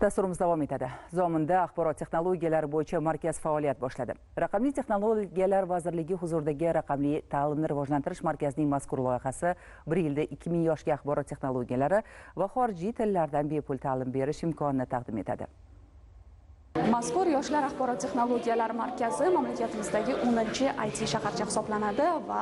Dasturimiz davom etadi. Zominda axborot texnologiyalari bo'yicha markaz faoliyat boshladi. Raqamli texnologiyalar vazirligi huzuridagi raqamli ta'limni rivojlantirish markazining mazkur loyihasi bir yilda 2000 yoshga axborot texnologiyalari va xorijiy tillardan bepul ta'lim berish imkonini taqdim etadi. Mazkur Yoshlar axborot texnologiyalari markazi mamlakatimizdagi 10-chi IT shaharcha hisoblanadi va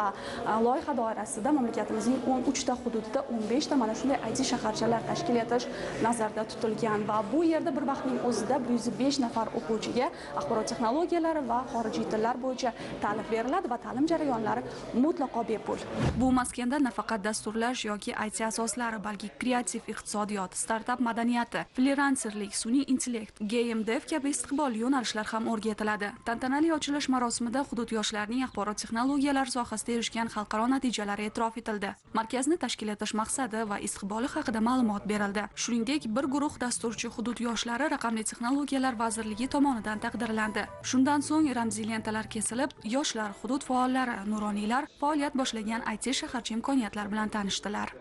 loyiha doirasida mamlakatimizning 13 ta hududida 15 ta mana shunday IT shaharchalar tashkil etish nazarda tutilgan va bu yerda bir vaqtning o'zida 105 nafar o'quvchiga axborot texnologiyalari va xorijiy tillar bo'yicha ta'lim beriladi va ta'lim jarayonlari mutlaqo bepul. Bu maskanda nafaqat dasturlash yoki IT asoslari, balki kreativ iqtisodiyot, startap madaniyati, frilanserlik, sun'iy intellekt, game dev kabi istiqbolli yo'nalishlar ham o'rgatiladi. Tantanali ochilish marosimida hudud yoshlarining axborot texnologiyalari sohasida erishgan xalqaro natijalari e'tirof etildi. Markazni tashkil etish maqsadi va istiqboli haqida ma'lumot berildi. Shuningdek, bir guruh dasturchi hudud yoshlari Raqamli texnologiyalar vazirligi tomonidan taqdirlandi. Shundan so'ng ramziy lentalar kesilib, yoshlar, hudud faollari, nuroniylar faoliyat boshlagan IT shaharcha imkoniyatlar bilan tanishdilar.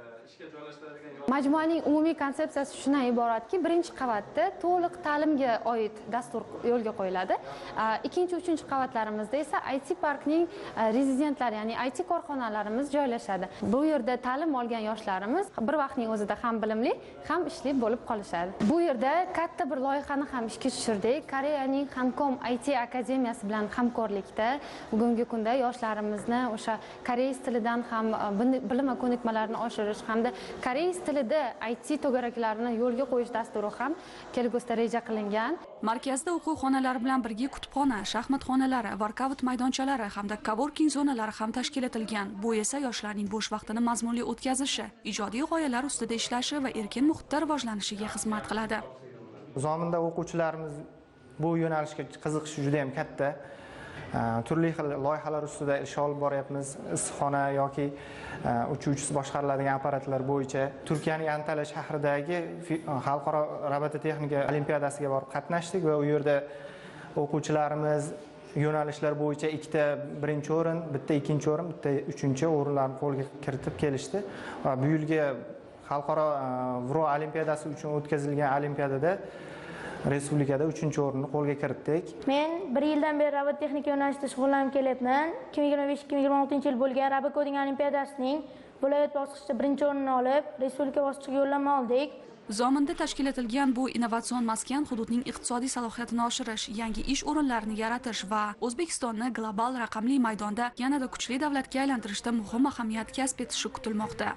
Majmuaning umumiy konsepsiyasi shundan iboratki, birinchi qavatda to'liq ta'limga oid dastur yo'lga qo'yiladi. Ikkinchi, uchinchi qavatlarimizda esa IT parkning rezidentlari, ya'ni IT korxonalarimiz joylashadi. Bu yerda ta'lim olgan yoshlarimiz bir vaqtning o'zida ham bilimli, ham ishli bo'lib qolishadi. Bu yerda katta bir loyihani ham ishga tushirdik. Koreyaning Hankom IT akademiyasi bilan hamkorlikda bugungi kunda yoshlarimizni o'sha koreys tilidan ham bilim va ko'nikmalarini oshirish hamda koreys tilida IT to'garaklarini yo'lga qo'yish dasturi ham kelgusida reja qilingan. Markazda o'quv xonalari bilan birga kutubxona, shaxmat xonalari, workout maydonchalari hamda coworking zonalari ham tashkil etilgan. Bu esa yoshlarning bo'sh vaqtini mazmunli o'tkazishi, ijodiy g'oyalar ustida ishlashi va erkin muhitda rivojlanishiga xizmat qiladi. Zominda o'quvchilarimiz bu yo'nalishga qiziqishi juda ham katta. Turli xil loyihalar ustida ish olib boryapmiz. Issiqxona yoki uchuvchisiz boshqariladigan apparatlar bo'yicha Turkiyaning Antalya shahridagi xalqaro robototexnika olimpiadasiga borib qatnashdik va u yerda o'quvchilarimiz yo'nalishlar bo'yicha ikkita birinchi o'rin, bitta ikkinchi o'rin, bitta uchinchi o'rinlarni qo'lga kiritib kelishdi. Va bu yilgi xalqaro Vro olimpiadasi uchun o'tkazilgan olimpiadada respublikada 3-o'rinni qo'lga kiritdik. Men bir yildan beri robototexnika yo'nalishida shug'ullanib kelyapman. 2025-2026 yil bo'lgan Robocoding olimpiadasining viloyat bosqichida 1-o'rinni olib, respublika bosqichiga yo'llanma oldik. Zominda tashkil etilgan bu innovatsion maskan hududning iqtisodiy salohiyatini oshirish, yangi ish o'rinlarini yaratish va O'zbekistonni global raqamli maydonda yanada kuchli davlatga aylantirishda muhim ahamiyat kasb etishi kutilmoqda.